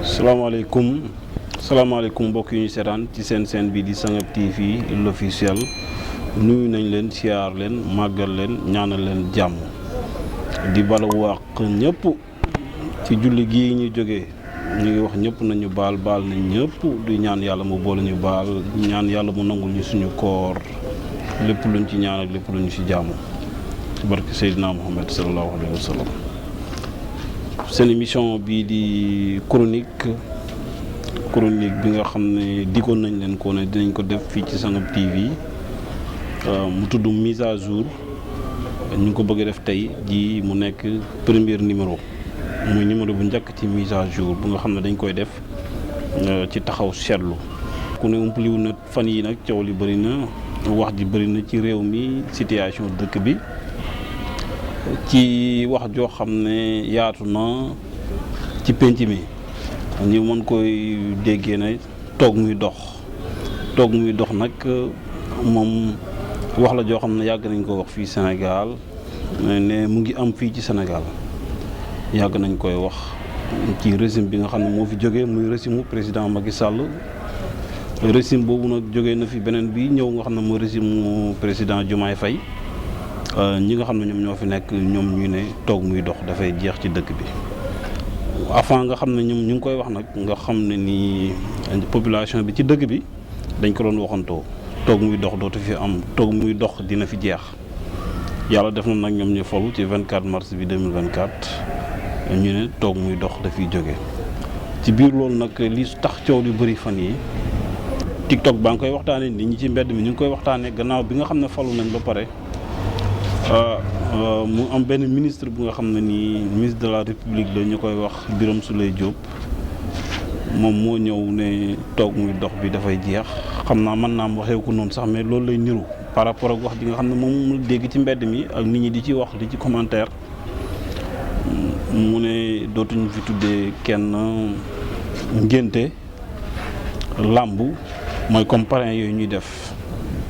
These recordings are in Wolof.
salaamaaleykum mbokk yi ñu seetaan ci seen bi di Sangap TV l'officiel nuyu nañ leen siyaar leen màggal leen ñaanal leen jàmm di balu wàq ñëpp ci julli gii ñu jógee ñu ngi wax ñëpp nañu baal nañ ñëpp di ñaan yàlla mu boole ñu baal ñaan yàlla mu nangul ñu suñu koor lépp luñ ci ñaan ak lépp luñ ci jàmm ci barke Seydina Muhammad sallallahu alayhi wa sallam. seen émission bii di chronique bi nga xam ne diggoon nañ leen ko ne dinañ ko def fii ci Sangap TV mu tudd mise à jour ñu ngi ko bëgg def tey ji mu nekk premier numéro muy numéro bu njëkk ci mise à jour bu nga xam ne dañ koy def ci taxaw seetlu. ku ne umpaliwu na fan yi nag coow li bëri na wax ji bëri na ci réew mi situation dëkk bi ci wax joo xam ne yaatu na ci pénc mi ñu mën koy déggee ne toog muy dox nag moom wax la joo xam ne yàgg nañ ko wax fii Sénégal ne mu ngi am fii ci Sénégal yàgg nañ koy wax ci régime bi nga xam ne moo fi jógee muy régime président Macky Sall. régime boobu nag jógee na fi beneen bi ñëw nga xam ne mooy régime président Diomaye Faye ñi nga xam ne ñoom ñoo fi nekk ñoom ñu ne toog muy dox dafay jeex ci dëkk bi. avant nga xam ne ñoom ñu ngi koy wax nag nga xam ne ni population bi ci dëkk bi dañ ko doon waxantoo toog muy dox dootu fi am toog muy dox dina fi jeex yàlla def na nag ñoom ñu falu ci 24 mars bi 2024 ñu ne toog muy dox dafiy jóge ci biir loolu nag li tax coow lu bëri fan yi TikTok baa ngi koy waxtaanee nit ñi ci mbedd mi ñu ngi koy waxtaanee gannaaw bi nga xam ne falu nañ ba pare mu am benn ministre bu nga xam ne nii ministre de la République la ñu koy wax Birame Souleye Diop moom moo ñëw ne toog muy dox bi dafay jeex xam naa mën naa am waxee ko noonu sax mais loolu lay niru par rapport ak wax ji nga xam ne moom mu dégg ci mbedd mi ak nit ñi di ci wax di ci commentaire mu ne dootuñu fi tuddee kenn ngénte làmb mooy comme parrain yooyu ñuy def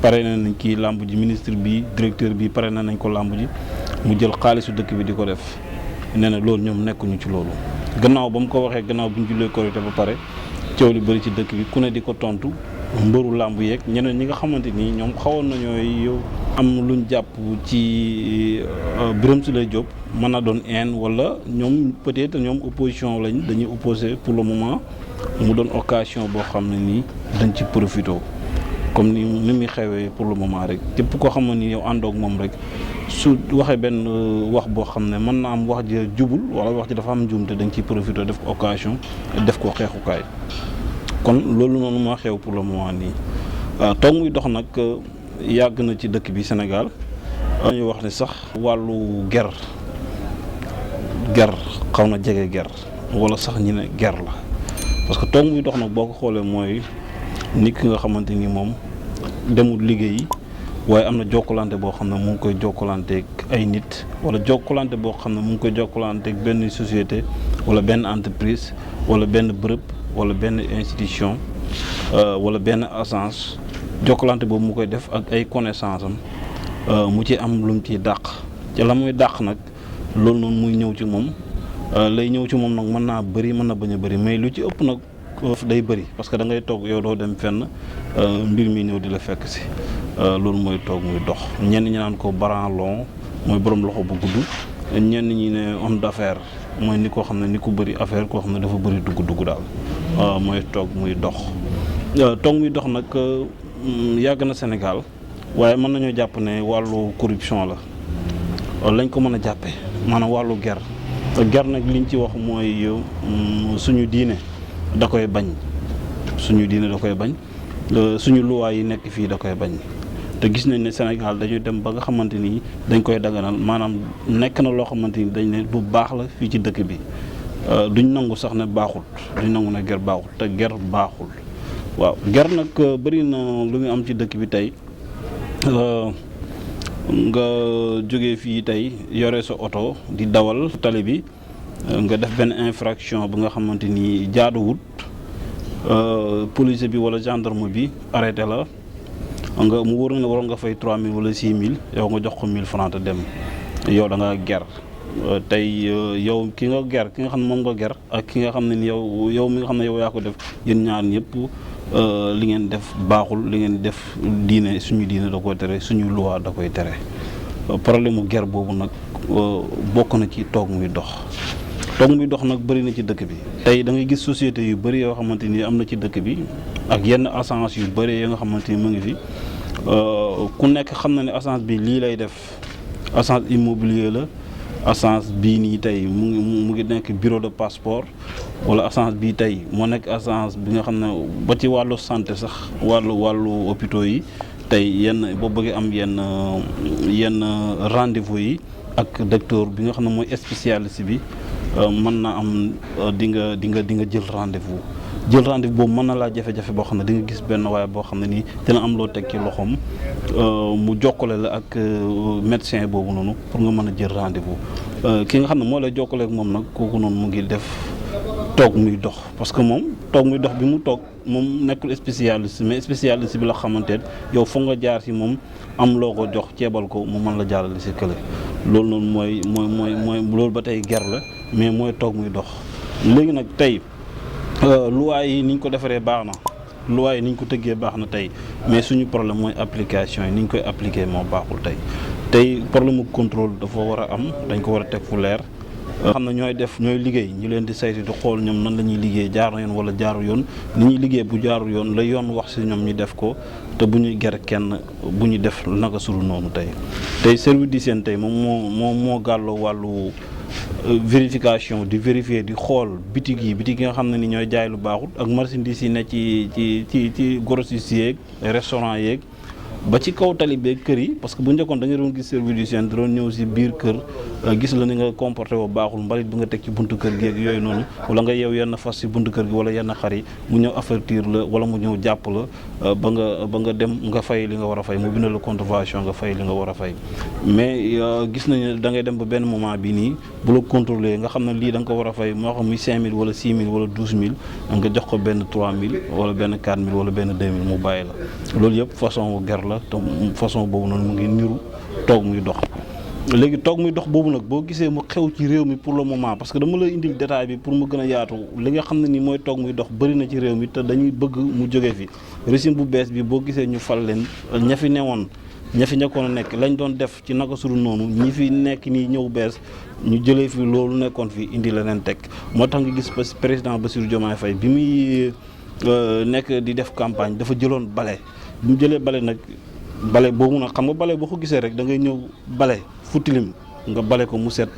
pare nañ kii làmb ji ministre bi directeur bi pare nañ ko làmb ji mu jël xaalisu dëkk bi di ko def nee na loolu ñoom nekkuñu ci loolu. gannaaw ba mu ko waxee gannaaw bu ñu jullee korité ba pare coow li bëri ci dëkk bi ku ne di ko tontu mbëru làmb yeeg ñeneen ñi nga xamante ni ñoom xawoon nañoo yow am luñ jàpp ci Birame Souleye Diop mën na doon haine wala ñoom peut-être ñoom opposition lañ dañuy opposé pour le moment mu doon occasion boo xam ne nii dañ ci profité. comme ni muy xewee pour le moment rek képp koo xam ne ni yow àndoog moom rek su waxee benn wax boo xam ne mën na am wax ji jubul wala wax ji dafa am njuumte da nga ciy profité def ko occasion def ko xeexukaay kon loolu noonu moo xew pour le moment nii. toog muy dox nag yàgg na ci dëkk bi Sénégal dañuy wax ne sax wàllu ger xaw na jege ger wala sax ñi ne ger la parce que toog muy dox nag boo ko xoolee mooy nit ki nga xamante ni moom demul liggéeyi waaye am na jokkalante boo xam ne mu ngi koy jokkalanteeg ay nit wala jokkalante boo xam ne mu ngi koy jokkalanteeg benn société wala benn entreprise wala benn bërëb wala benn institution wala benn agence jokkalante boobu mu koy def ak ay connaissance am mu ci am lu mu ciy dàq ci la muy dàq nag loolu noonu muy ñëw ci moom lay ñëw ci moom nag mën naa bëri mën na bañ a bëri mais lu ci ëpp nag day bëri parce que da ngay toog yow doo dem fenn mbir mi ñëw di la fekk si loolu mooy toog muy dox ñenn ñi naan ko bras long mooy borom loxo bu gudd ñenn ñi ne homme d'affaires mooy ni koo xam ne ni ku bëri affaire koo xam ne dafa bëri dugg daal mooy toog muy dox. toog muy dox nag yàgg na Sénégal waaye mën nañoo jàpp ne wàllu corruption la lañ ko mën a jàppee maanaam wàllu ger nag liñ ci wax mooy suñu diine. da koy bañ suñu diine da koy bañ suñu luwaay yi nekk fii da koy bañ te gis nañ ne Sénégal dañuy dem ba nga xamante ni dañ koy daganal maanaam nekk na loo xamante ni dañ ne lu baax la fii ci dëkk bi duñ nangu sax ne baaxul duñ nangu ne ger baaxul te ger baaxul waaw ger nag bëri na lu muy am ci dëkk bi tey nga jógee fii tey yore sa oto di dawal tali bi nga def benn infraction bu nga xamante ni jaaduwut police bi wala gendarme bi arrêté la nga mu wóor na waroon nga fay 3000 wala 6000 yow nga jox ko 1000 francs te dem yow da nga ger tey yow ki nga ger ki nga xam ne moom nga ger ak ki nga xam ne ni yow mi nga xam ne yow yaa ko def yéen ñaar ñëpp li ngeen def baaxul, li ngeen def diine suñu diine da koy tere, suñu loi da koy tere. Problème mu ger boobu nag bokk na ci toog muy dox. toog muy dox nag bëri na ci dëkk bi tey da ngay gis société yu bëri yoo xamante ni am na ci dëkk bi ak yenn agence yu bëri yoo nga xamante ni mu ngi fi ku nekk xam na ne agence bi lii lay def. Agence immobilier la, agence bii nii tey mu ngi nekk bureau de passeport, wala agence bii tey moo nekk agence bi nga xam ne ba ci wàllu santé sax wàllu hôpitaux yi tey yenn boo bëggee am yenn rendez-vous yi ak docteur bi nga xam ne mooy spécialiste bi mën na am di nga jël rendez-vous. jël rendez-vous boobu mën na laa jafe-jafe boo xam ne di nga gis benn waaye boo xam ne nii dina am loo teg ci loxoom mu jokkale la ak médecin boobu noonu pour nga mën a jël rendez-vous. ki nga xam ne moo lay jokkale ak moom nag kooku noonu mu ngi def toog muy dox, parce que moom toog muy dox bi mu toog moom nekkul spécialiste, mais spécialiste bi la xamante yow foog nga jaar ci moom am loo ko jox ceebal ko mu mën la jaarale ci kële. loolu noonu mooy loolu ba tey ger la, mais mooy toog muy dox. léegi nag tey loi yi ni ñu ko defaree baax na, loi yi ni ñu ko tëggee baax na tey, mais suñu problème mooy application yi ni ñu koy appliquer moo baaxul tey problème mu contrôle dafa war a am, dañ ko war a teg fu leer. xam na ñooy liggéey ñu leen di saytu di xool ñoom nan la ñuy liggéey, jaar na yoon wala jaarul yoon. ni ñuy liggéey bu jaarul yoon la yoon wax ci ñoom ñu def ko, te bu ñuy ger kenn bu ñu def naka suru noonu. tey service d'hygiène tey moom moo gàlloo wàllu vérification, di vérifier di xool bitig yi nga xam ne ni ñooy jaay lu baaxut ak marchandise yi ne ci grossiste yeeg restaurant yeeg ba ci kaw tali beeg kër yi, parce que bu njëkkoon da nga doon gis service d'hygiène doon ñëw si biir kër gis la ni nga comporté woo baaxul, mbalit bi nga teg ci buntu kër gi ak yooyu noonu, wala nga yeew yenn fas si buntu kër gi wala yenn xar yi mu ñëw avertir la wala mu ñëw jàpp la ba nga dem nga fay li nga war a fay, mu bindal la contravention nga fay li nga war a fay. mais gis nañu da ngay dem ba benn moment bi nii bu la contrôler nga xam ne lii da nga ko war a fay, moo xam muy 5000 wala 6000 wala 12000 nga jox ko benn 3000 wala benn 4000 wala benn 2000 mu bàyyi la. loolu yëpp façon ger la, te façon boobu noonu mu ngi niru toog muy dox. léegi toog muy dox boobu nag boo gisee mu xew ci réew mi pour le moment, parce que dama la indil détail bi pour mu gën a yaatu. li nga xam ne ni mooy toog muy dox bëri na ci réew mi te dañuy bëgg mu jógee fi. régime bu bees bi boo gisee ñu fal leen ña fi newoon ña fi nekkoon a nekk lañ doon def ci naka suru noonu ñi fi nekk nii ñëw bees ñu jëlee fi loolu nekkoon fi indi leneen teg. moo tax nga gis président Bassirou Diomaye Faye bi muy nekk di def campagne dafa jëloon bale. bi mu jëlee bale nag bale boobu nag xam nga bale boo ko gisee rek da ngay ñëw bale fu tilim nga bale ko mu set,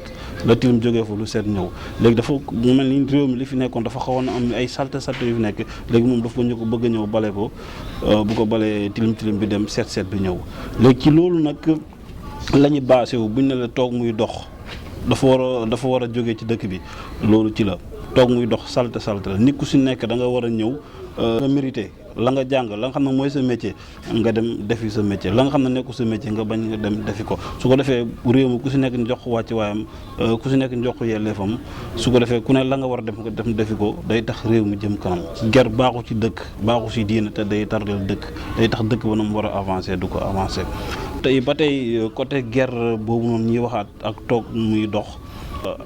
la tilim jógee fa lu set ñëw. léegi dafa mu mel ni réew mi li fi nekkoon dafa xawoon am ay salte yu fi nekk, léegi moom dafa ñu ko bëgg a ñëw bale ko bu ko balee tilim bi dem set bi ñëw. léegi ci loolu nag la ñu basé wu buñ ne la toog muy dox dafa war a jógee ci dëkk bi. loolu ci la toog muy dox salte la, nit ku si nekk da nga war a ñëw nga mérité la nga jàng, la nga xam ne mooy sa métier nga dem defi sa métier, la nga xam ne nekkul sa métier nga bañ nga dem defi ko. su ko defee réew mi ku si nekk ñu jox ko wàcc waayam, ku si nekk ñu jox ko yelleefam, su ko defee ku ne la nga war a def nga dem defi ko, day tax réew mi jëm kanam. ger baaxu ci dëkk, baaxu si diine, te day tardel dëkk, day tax dëkk ba na mu war a avancer du ko avancer. tey ba tey côté ger boobu noonu ñuy waxaat ak toog muy dox.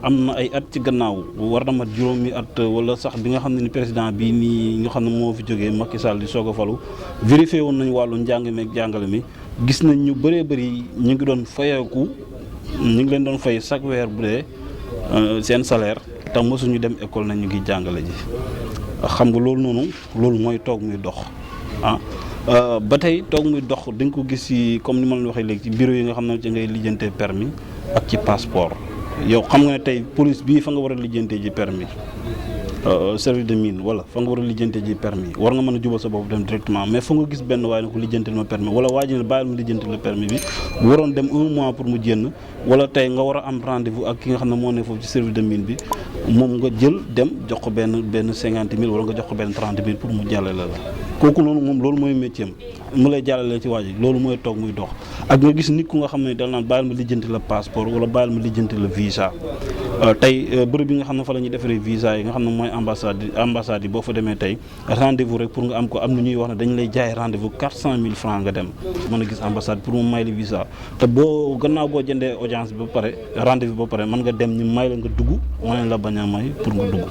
am na ay at ci gannaaw war na mat juróomi at wala sax bi nga xam ne ni président bi nii nga xam ne moo fi jógee Macky Sall di soog a falu, vérifié woon nañu wàllu njàng mi ak jàngale mi. gis nañ ñu bëree bëri ñu ngi doon fayeeku, ñu ngi leen doon fay chaque weer bu dee seen salaire te mosuñu dem école na ñu ngi jàngale ji. xam nga loolu noonu loolu mooy toog muy dox ba tey toog muy dox dañ ko gis ci comme ni ma leen waxee léegi ci bureau yi nga xam ne ci ngay lijjantee permis ak ci passeport. yow xam nga ne tey police bii fa nga war a lijjantee ji permis, service de mine wala fa nga war a lijjantee ji permis, war nga mën a jubal sa bopp dem directement. mais fa nga gis benn waaye ne ko lijjantil ma permis, wala waa ji ne bàyyil ma lijjantil la permis bi, bu waroon dem 1 mois pour mu génn, wala tey nga war a am rendez-vous ak ki nga xam ne moo ne foofu ci service de mine bi, moom nga jël dem jox ko benn 50 000 wala nga jox ko benn 30 000 pour mu jàllale la. kooku noonu moom loolu mooy métier am, mu lay jàllale ci waa ji, loolu mooy toog muy dox. ak nga gis nit ku nga xam ne dal naan bàyyil ma lijjanti la passeport wala bàyyil ma lijjanti la visa, tey bërëb bi nga xam ne fa la ñuy defaree visa yi nga xam ne mooy ambassade yi boo fa demee tey rendez-vous rek pour nga am ko am na ñuy wax ne dañu lay jaay rendez-vous 400 000 francs nga dem mën a gis ambassade pour mu may la visa te boo gannaaw boo jëndee audience bi ba pare rendez-vous ba pare mën nga dem ñu may la nga dugg mën la bañ a may pour nga dugg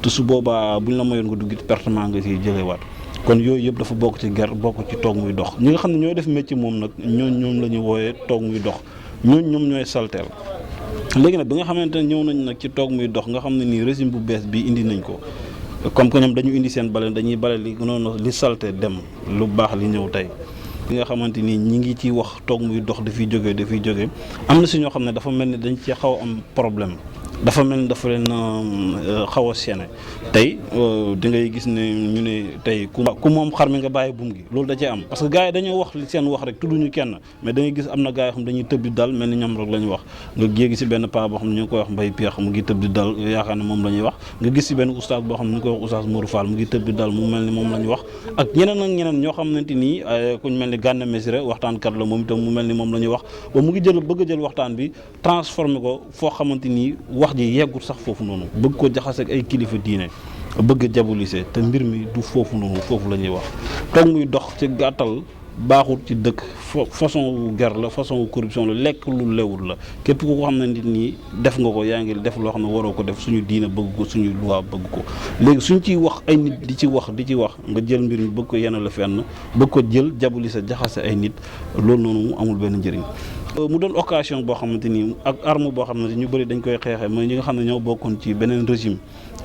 te su boobaa buñ la mayoon nga dugg it pertement nga siy jëlewaat kon yooyu yëpp dafa bokk ci ger bokk ci toog muy dox ñi nga xam ne ñooy def métier moom nag ñoom la ñu wooyee toog muy dox ñoom ñooy salteel léegi nag bi nga xamante ne ñëw nañ nag ci toog muy dox nga xam ne nii régime bu bees bi indi nañ ko comme que ñoom dañu indi seen bale dañuy bale li noonu li salte dem lu baax li ñëw tey li nga xamante ni ñi ngi ci wax toog muy dox dafiy jógee am na si ñoo xam ne dafa mel ni dañ ci xaw am problème dafa mel ni dafa leen xaw a sene tey da ngay gis ne ñu ne tey ku moom xar mi nga bàyyi buum gi loolu da cee am parce que gars yi dañoo wax seen wax rek tudduñu kenn mais da ngay gis am na gars yoo xam dañuy tëb di dal mel ni ñoom rek la ñu wax nga jéegi si benn paa boo xam ne ñu ngi koy wax mbay peex mu ngi tëb di dal yaakaar ne moom la ñuy wax nga gis si benn oustaz boo xam ne ñu ngi koy wax oustaz Mourou Fall mu ngi tëb di dal mu mel ni moom la ñu wax ak ñeneen ñoo xamante ni kuñ mel ni Gana Messere waxtaankat la moom itam mu mel ni moom la ñuy wax ba mu ngi bëgg a jël waxtaan bi transformé ko foo xamante ni wax ji yeggul sax foofu noonu bëgg ko jaxase ak ay kilifa diine bëgg a diaboliser te mbir mi du foofu noonu foofu la ñuy wax toog muy dox ci gàttal baaxul ci dëkk façon ger la façon corruption la lekk lu lewul la képp ku ko xam ne nit ñi def nga ko yaa ngi def loo xam ne waroo ko def suñu diine bëgg ko suñu loi bëgg ko léegi suñ ciy wax ay nit di ci wax nga jël mbir mi bëgg ko yenn la fenn bëgg ko jël diaboliser jaxase ay nit loolu noonu mu amul benn njëriñ mu doon occasion boo xamante ni ak arme boo xam ne ñu bëri dañ koy xeexee mooy ñi nga xam ne ñoo bokkoon ci beneen régime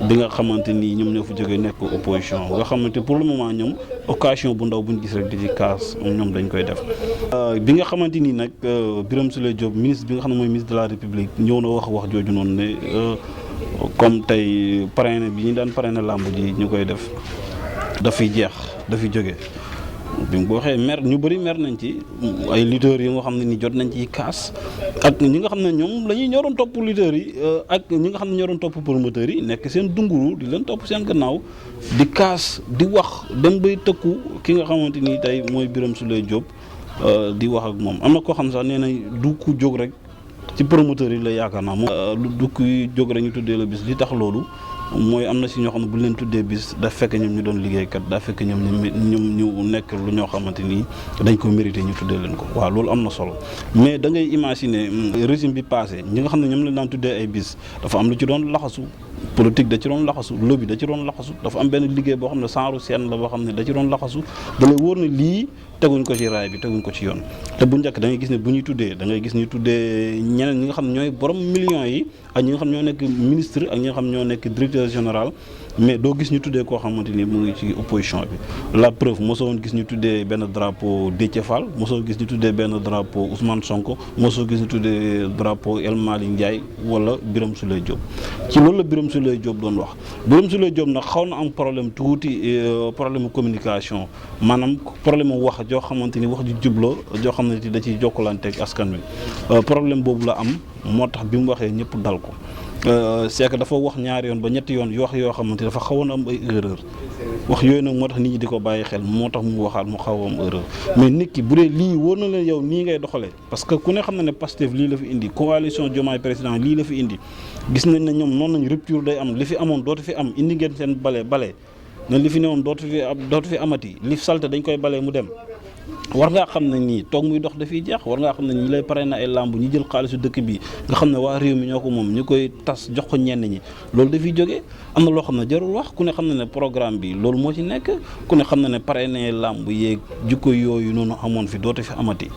bi nga xamante ni ñoom ñoo fa jógee nekk opposition nga xamante pour le moment ñoom occasion bu ndaw buñ gis rek di ci kaas ñoom dañ koy def bi nga xamante ni nag Birame Souleye Diop ministre bi nga xam ne mooy ministre de la République ñëw na wax jooju noonu ne comme tey parrainé bi ñu daan parrainé làmb ji ñu koy def dafay jeex dafiy jógee bi mu waxee mer ñu bëri mer nañ ci ay lutteurs yi nga xam ne ni jot nañ ci kaas ak ñi nga xam ne ñoom la ñoo doon topp lutteurs yi ak ñi nga xam ne ñoo doon topp promoteurs yi nekk seen dunguru di leen topp seen gannaaw di kaas di wax dem bay tëkku ki nga xamante ni tey mooy Birame Souleye Diop di wax ak moom am na koo xam sax nee na du ku jóg rek ci promoteurs yi la yaakaar naa moom du ku jóg rek ñu tuddee la bis li tax loolu mooy am na si ñoo xam ne bu leen tuddee bis da fekk ñoom ñu doon liggéeykat daa fekk ñoom ñu nekk lu ñoo xamante ni dañ ko mérité ñu tuddee leen ko waaw loolu am na solo mais da ngay imaginer régime bi passé ñi nga xam ne ñoom lañ daan tuddee ay bis dafa am lu ci doon laxasu politique da ci doon laxasu lobby da ci doon laxasu dafa am benn liggéey boo xam ne saaru seen la boo xam ne da ci doon laxasu da lay wóor ne lii teguñ ko ci raay bi teguñ ko ci yoon te bu njëkk da ngay gis ne bu ñuy tuddee da ngay gis ñu tuddee ñeneen ñi nga xam ne ñooy borom millions yi ak ñi nga xam ñoo nekk ministre ak ñi nga xam ñoo nekk directeur général mais doo gis ñu tuddee koo xamante ni mu ngi ci opposition bi la preuve mosoo woon gis ñu tuddee benn drapeau Déthié Fall mosoo gis ñu tuddee benn drapeau Ousmane Sonko mosoo gis ñu tuddee drapeau El Malick Ndiaye wala Birame Souleye Diop ci loolu la Birame Souleye Diop doon wax Birame Souleye Diop nag xaw na am problème tuuti problème communication maanaam problème wax joo xamante ni wax ju jublo joo xam ne da ciy jokkalante ak askan wi problème boobu la am moo tax bi mu waxee ñëpp dal ko c'est que dafa wax ñaari yoon ba ñetti yoon yoo xamante dafa xawoon am ay erreur wax yooyu nag moo tax nit ñi di ko bàyyi xel moo tax mu waxaat mu xaw am erreur mais nit ki bu dee lii wóor na leen yow nii ngay doxalee parce que ku ne xam na ne Pastef lii la fi indi coalition Diomaye président lii la fi indi gis nañ ne ñoom noonu nañ rupture day am li fi amoon dootu fi am indi ngeen seen bale ne li fi newoon dootu fi amati li salte dañ koy bale mu dem war ngaa xam ne nii toog muy dox dafiy jeex war ngaa xam ne ñi lay pare na ay làmb ñi jël xaalisu dëkk bi nga xam ne waa réew mi ñoo ko moom ñu koy tas jox ko ñenn ñi loolu dafiy jógee am na loo xam ne jarul wax ku ne xam ne ne programme bi loolu moo ci nekk ku ne xam ne ne pare na làmb yeeg jikko yooyu noonu amoon fi dootu fi amati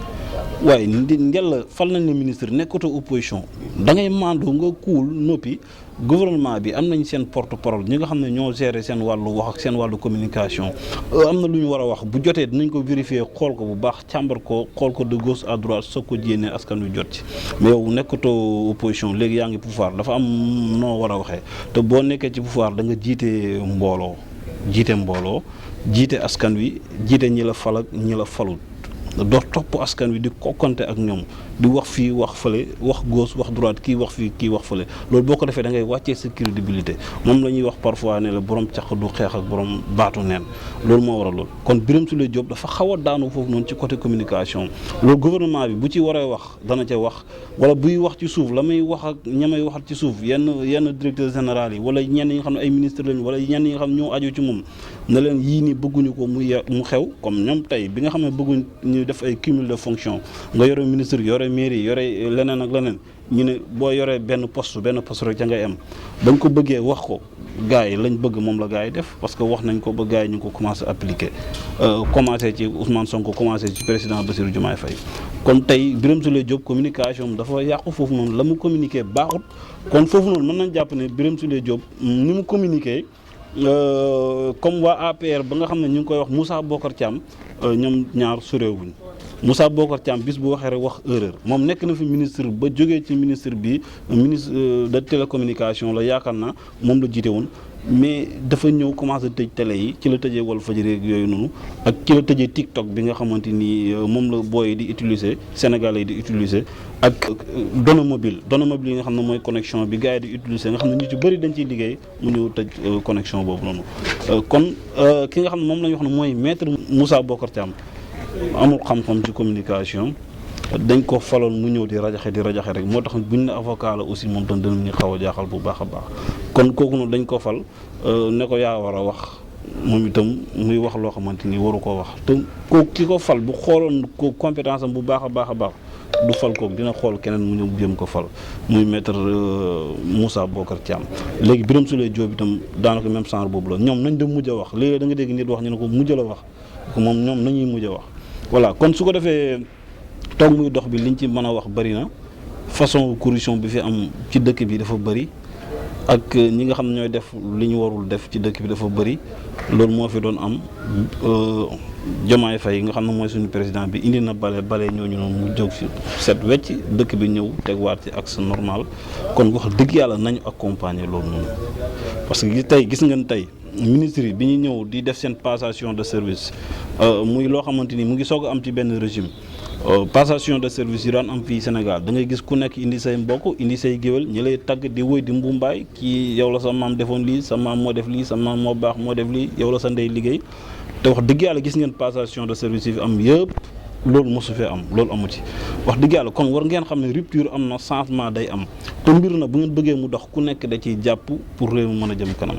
waaye ngel fal nañ ne ministre nekkatoo opposition da ngay maandu nga kuul noppi gouvernement bi am nañ seen porte-parole ñi nga xam ne ñoo gérer seen wàllu wax ak seen wàllu communication am na lu ñu war a wax bu jotee dinañ ko vérifier xool ko bu baax càmbar ko xool ko de gauche à droite soog ko jénnee askan wi jot ci mais yow nekkatoo opposition léegi yaa ngi pouvoir dafa am noo war a waxee te boo nekkee ci pouvoir da nga jiite mbooloo jiite askan wi jiite ñi la fal ak ñi la falut doo topp askan wi di kokkante ak ñoom di wax fii wax fële wax gauche wax droite kii wax fii kii wax fële loolu boo ko defee da ngay wàccee sa crédibilité moom la ñuy wax parfois ne la borom caq du xeex ak borom baatu neen loolu moo waral loolu kon Birame Souleye Diop dafa xaw a daanu foofu noonu ci côté communication loolu gouvernement bi bu ci waree wax dana ca wax wala buy wax ci suuf la muy wax ak ña may waxat ci suuf yenn directeur général yi wala ñenn ñi nga xam ne ay ministre lañu wala ñenn ñi nga xam ne ñoo aju ci moom ne leen yii nii bëgguñu ko mu xew comme ñoom tey bi nga xam ne bëgguñ ñu def ay cumul de fonction nga yore ministre yore mairie yore leneen ak leneen ñu ne boo yoree benn poste rek ca ngay am bañ ko bëggee wax ko gars yi lañ bëgg moom la gars yi def parce que wax nañ ko ba gars yi ñu ngi ko commencé appliquer commencé ci Ousmane Sonko commencé ci président Bassirou Diomaye Faye kon tey Birame Souleye Diop communication dafa yàqu foofu noonu la mu communiqué baaxut kon foofu noonu mën nañ jàpp ne Birame Souleye Diop ni mu communiqué comme waa APR ba nga xam ne ñu ngi koy wax Moussa Bocar Thiam ñoom ñaar soreewuñ Moussa Bocar Thiam bis bu waxee rek wax erreur moom nekk na fi ministre ba jógee ci ministre bi ministre de télécommunication la yaakaar naa moom la jiite woon mais dafa ñëw commencé tëj télé yi ci la tëjee Walfadjri ak yooyu noonu ak ci la tëjee TikTok bi nga xamante ni moom la booy di utiliser Sénégalais yi di utiliser ak données mobile yi nga xam ne mooy connexion bi gars yi di utiliser nga xam ne ñu ci bëri dañ ciy liggéey mu ñëw tëj connexion boobu noonu kon ki nga xam ne moom la ñu wax ne mooy maître Moussa Bocar Thiam amul xam-xam ci communication dañ ko faloon mu ñëw di rajaxe rek moo tax buñ ne avocat la aussi moom tam danañu xaw a jaaxal bu baax a baax kon kooku noonu dañ ko fal ne ko yaa war a wax moom itam muy wax loo xamante ni waru koo wax te ko ki ko fal bu xooloon ko compétence am bu baax a baax du fal koog dina xool keneen mu ñëw jéem ko fal muy maître Moussa Bocar Thiam léegi Birame Souleye Diop itam daanaka même genre boobu la ñoom nañ dem mujj a wax léegi da nga dégg nit wax ñu ne ko mujj la wax moom ñoom nañuy mujj a wax voilà kon su ko defee toog muy dox bi liñ ci mën a wax bëri na façon corruption bi fi am ci dëkk bi dafa bëri ak ñi nga xam ne ñooy def li ñu warul def ci dëkk bi dafa bëri loolu moo fi doon am Diomaye Faye nga xam ne mooy suñu président bi indi na bale ñooñu noonu mu jóg fi set wecc dëkk bi ñëw tegwaat ci axe normal kon wax dëgg yàlla nañu accompagner loolu noonu parce que gis ngeen tey ministre yi bi ñu ñëw di def seen passation de service muy loo xamante ni mu ngi soog a am ci benn régime passation de service yi daan am fii Sénégal da ngay gis ku nekk indi say mbokk indi say géwél ñi lay tagg di wëy di mbumbaay kii yow la sa maam defoon lii sa maam moo def lii sa maam moo baax moo def lii yow la sa ndey liggéey te wax dëgg yàlla gis ngeen passation de service yi fi am yëpp loolu mosu fee am loolu amu ci wax dëgg yàlla kon war ngeen xam ne rupture am na changement day am te mbir na bu ngeen bëggee mu dox ku nekk da ciy jàpp pour réew mi mën a jëm kanam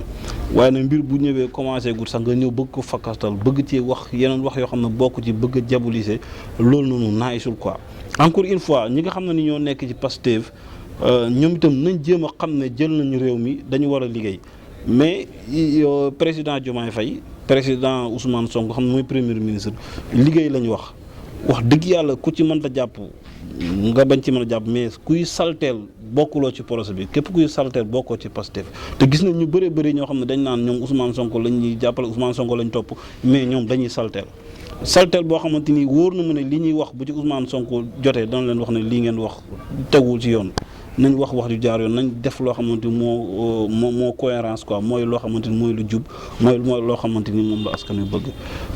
waaye nag mbir bu ñëwee commencé gut sax nga ñëw bëgg ko fakkastal bëgg ci wax yeneen wax yoo xam ne bokk ci bëgg a diaboliser loolu noonu naayisul quoi encore une fois ñi nga xam ne ni ñoo nekk ci Pastef ñoom itam nañ jéem a xam ne jël nañu réew mi dañu war a liggéey mais président Diomaye Faye président Ousmane Sonko xam ne mooy premier ministre liggéey la ñu wax dëgg yàlla ku ci mënta jàpp nga bañ ci mën a jàpp mais kuy salteel bokkuloo ci projet bi képp kuy salteel bokkoo ci Pastef te gis nañ ñu bëri ñoo xam ne dañ naan ñoom Ousmane Sonko lañ ñuy jàppale Ousmane Sonko lañ topp mais ñoom dañuy salteel boo xamante ni wóor na mu ne li ñuy wax bu ci Ousmane Sonko jotee dana leen wax ne lii ngeen wax tegul ci yoon nañ wax ju jaar yoon nañ def loo xamante ni moo cohérence quoi mooy loo xamante ni mooy lu jub mooy loo xamante ni moom la askan wi bëgg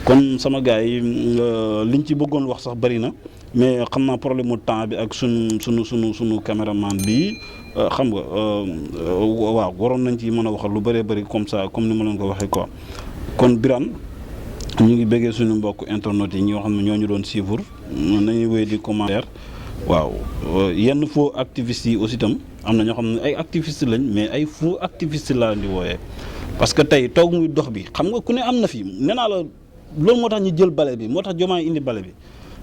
kon sama gars yi liñ ci bëggoon wax sax bëri na mais xam naa problème mu temps bi ak sunu caméraman bi xam nga waaw waroon nañ ci mën a waxal lu bëree bëri comme ça comme ni ma leen ko waxee quoi kon Birane ñu ngi bëggee suñu mbokk internet yi ñoo xam ne ñoo ñu doon suivre nañuy wéy di commentaire waaw yenn faux activistes yi aussi itam am na ñoo xam ne ay activistes lañ mais ay faux activistes laa leen di wooyee parce que tey toog muy dox bi xam nga ku ne am na fi nee naa la loolu moo tax ñu jël bale bi moo tax Diomaye indi bale bi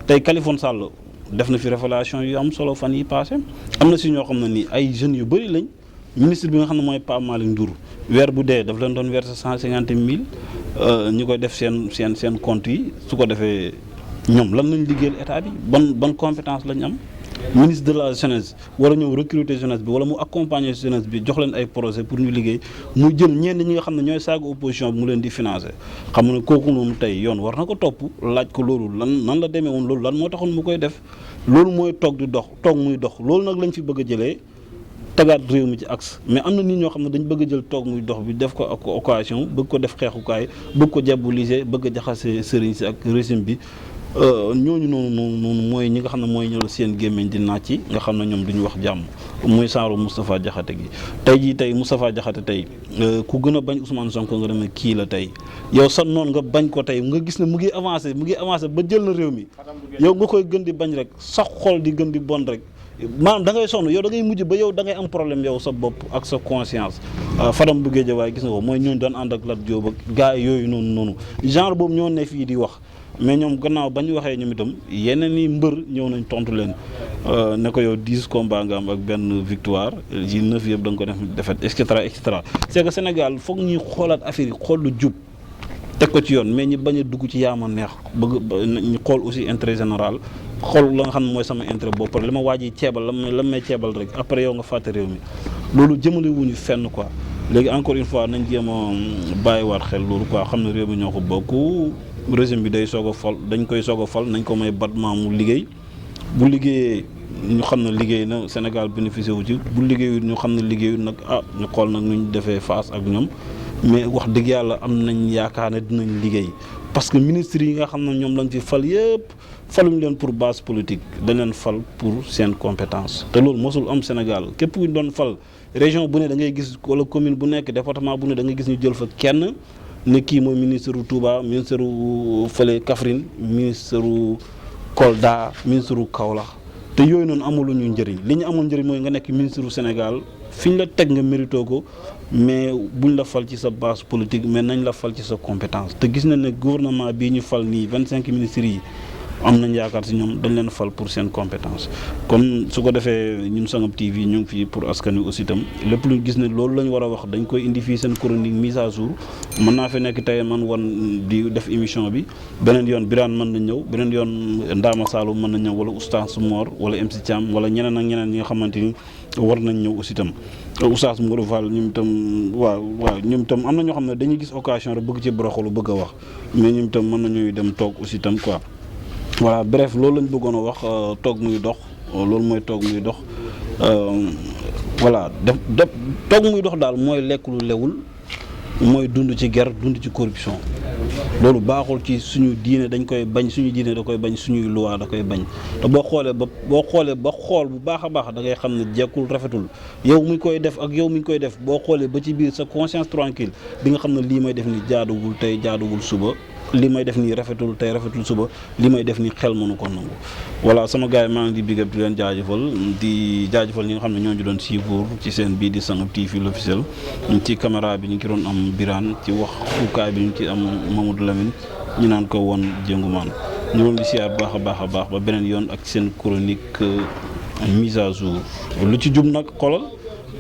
tey Khaliphone Sall def na fi révélation yu am solo fan yi passé am na si ñoo xam ne nii ay jeunes yu bëri lañ ministre bi nga xam ne mooy Pape Malick Ndour weer bu dee daf leen doon verser 150 000 ñu koy def seen compte yi su ko defee ñoom lan lañ liggéeyal état bi ban compétence lañ am ministre de la jeunesse war a ñëw recruter jeunesse bi wala mu accompagner jeunesse bi jox leen ay projet pour ñu liggéey mu jël ñenn ñi nga xam ne ñooy saaga opposition bi mu leen di financer xam nga ne kooku noonu tey yoon war na ko topp laaj ko loolu nan la demee woon loolu lan moo taxoon mu koy def loolu mooy toog muy dox loolu nag lañ fi bëgg a jëlee tagaat réew mi ci axe mais am na nit ñoo xam ne dañ bëgg a jël toog muy dox bi def ko ak occasion bëgg ko def xeexukaay bëgg ko diaboliser bëgg a jaxase sëriñ si ak régime bi ñooñu noonu mooy ñi nga xam ne mooy ñëw seen gémmiñ di naaj ci nga xam ne ñoom duñu wax jàmm muy saaru Moustapha Diakhaté gi tey Moustapha Diakhaté tey ku gën a bañ Ousmane Sonko nga demee kii la tey yow sa noonu nga bañ ko tey nga gis ne mu ngi avancé ba jël na réew mi yow nga koy gën di bañ rek sax xol di gën di bon rek maanaam da ngay sonn yow da ngay mujj ba yow da ngay am problème yow sa bopp ak sa conscience Fadam bu Guédiawaye gis nga ko mooy ñooñu doon ànd ak Lat Diop ak gars yooyu noonu genre boobu ñoo ne fii di wax mais ñoom gannaaw ba ñu waxee ñoom itam yeneen i mbër ñëw nañ tontu leen ne ko yow 10 combats nga am ak benn victoire yi 9 yëpp da nga ko def défaite et cetera c'est que Sénégal foog ñuy xoolaat affaire yi xool lu jub teg ko ci yoon mais ñi bañ a dugg ci yaama neex bëgg ñu xool aussi intérêt général xool la nga xam ne mooy sama intérêt bopp li ma waaj yi ceebal la may ceebal rek après yow nga fàtte réew mi loolu jëmale wuñu fenn quoi léegi encore une fois nañ jéem a bàyyiwaat xel loolu quoi xam ne réew mi ñoo ko bokk régime bi day soog a fal dañ koy soog a fal nañ ko may battement mu liggéey bu liggéeyee ñu xam ne liggéey na Sénégal bénéficié wu ci bu liggéeyul ñu xam ne liggéeyul nag ñu xool nag nu ñu defee face ak ñoom mais wax dëgg yàlla am nañ yaakaar ne dinañ liggéey parce que ministres yi nga xam ne ñoom lañ fi fal yëpp faluñ leen pour base politique dañ leen fal pour seen compétence te loolu mosul am Sénégal képp ku ñu doon fal région bu ne da ngay gis wala commune bu nekk département bu ne da ngay gis ñu jël fa kenn ne kii mooy ministre u Touba ministre u fële Kaffrine ministre u Kolda ministre u Kaolack te yooyu noonu amuluñu njëriñ li ñu amul njëriñ mooy nga nekk ministre u Sénégal fi ñu la teg nga mérito ko mais buñ la fal ci sa base politique mais nañ la fal ci sa compétence te gis nañ ne gouvernement bii ñu fal nii 25 ministres yi am nañ yaakaar si ñoom dañ leen fal pour seen compétence kon su ko defee ñun Sangam TV ñu ngi fii pour askan wi aussi itam lépp luñ gis ne loolu lañ war a wax dañ koy indi fii seen chronique mise à jour mën naa fi nekk tey man wan di def émission bi beneen yoon Birane mën na ñëw beneen yoon Ndama Saloum mën na ñëw wala Oustaz Mor wala MC Thiam wala ñeneen ak ñeneen ñi nga xamante ni war nañ ñëw aussi itam Oustaz Modou Fall ñoom itam waaw ñoom itam am na ñoo xam ne dañuy gis occasion rek bëgg ci boroxalu bëgg a wax mais ñoom itam mën nañuy dem toog aussi itam quoi voilà bref loolu lañ bëggoon a wax toog muy dox loolu mooy toog muy dox voilà toog muy dox daal mooy lekk lu lewul mooy dund ci guerre dund ci corruption loolu baaxul ci suñu diine dañ koy bañ suñu diine da koy bañ suñuy loi da koy bañ te boo xoolee ba xool bu baax a baax da ngay xam ne jekkul rafetul yow mi koy def ak yow mi koy def boo xoolee ba ci biir sa conscience tranquille di nga xam ne lii may def ni jaaduwul tey jaaduwul suba li may def nii rafetul tey rafetul suba li may def nii xel mënu ko nangu voilà sama gars yi maa ngi di big up di leen jaajëfal ñi nga xam ne ñoo ñu doon suivre ci seen bii di Sangam TV l'officiel ci caméra bi ñu ngi doon am Birane ci wax xukaay bi ñu ci am Mamadou Lamine ñu naan ko woon Jëngumaan ñu doon di siyaar baax a baax ba beneen yoon ak seen chronique mise à jour lu ci jub nag xolal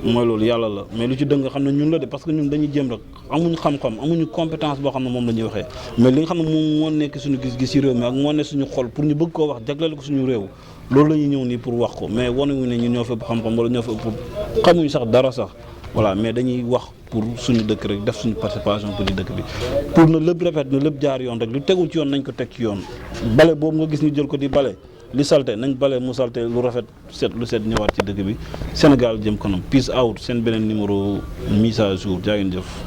mooy loolu yàlla la mais lu ci dëng nga xam ne ñun la de parce que ñun dañuy jéem rek amuñu xam-xam amuñu compétence boo xam ne moom la ñuy waxee mais li nga xam ne moom moo nekk suñu gis-gis ci réew mi ak moo nekk suñu xol pour ñu bëgg koo wax jagleel ko suñu réew loolu la ñuy ñëw nii pour wax ko mais wanuñu ne ñun ñoo fa ëpp xam-xam wala ñoo fa ëpp xamuñu sax dara sax voilà mais dañuy wax pour suñu dëkk rek def suñu participation pour di dëkk bi pour na lépp rafet na lépp jaar yoon rek lu tegul ci yoon nañ ko teg ci yoon bale boobu nga gis ñu jël ko di bale li salte nañ bale mu salte lu rafet set lu set ñëwaat ci dëkk bi Sénégal jëm kanam peace out seen beneen numéro mise à jour jaa ngeen jëf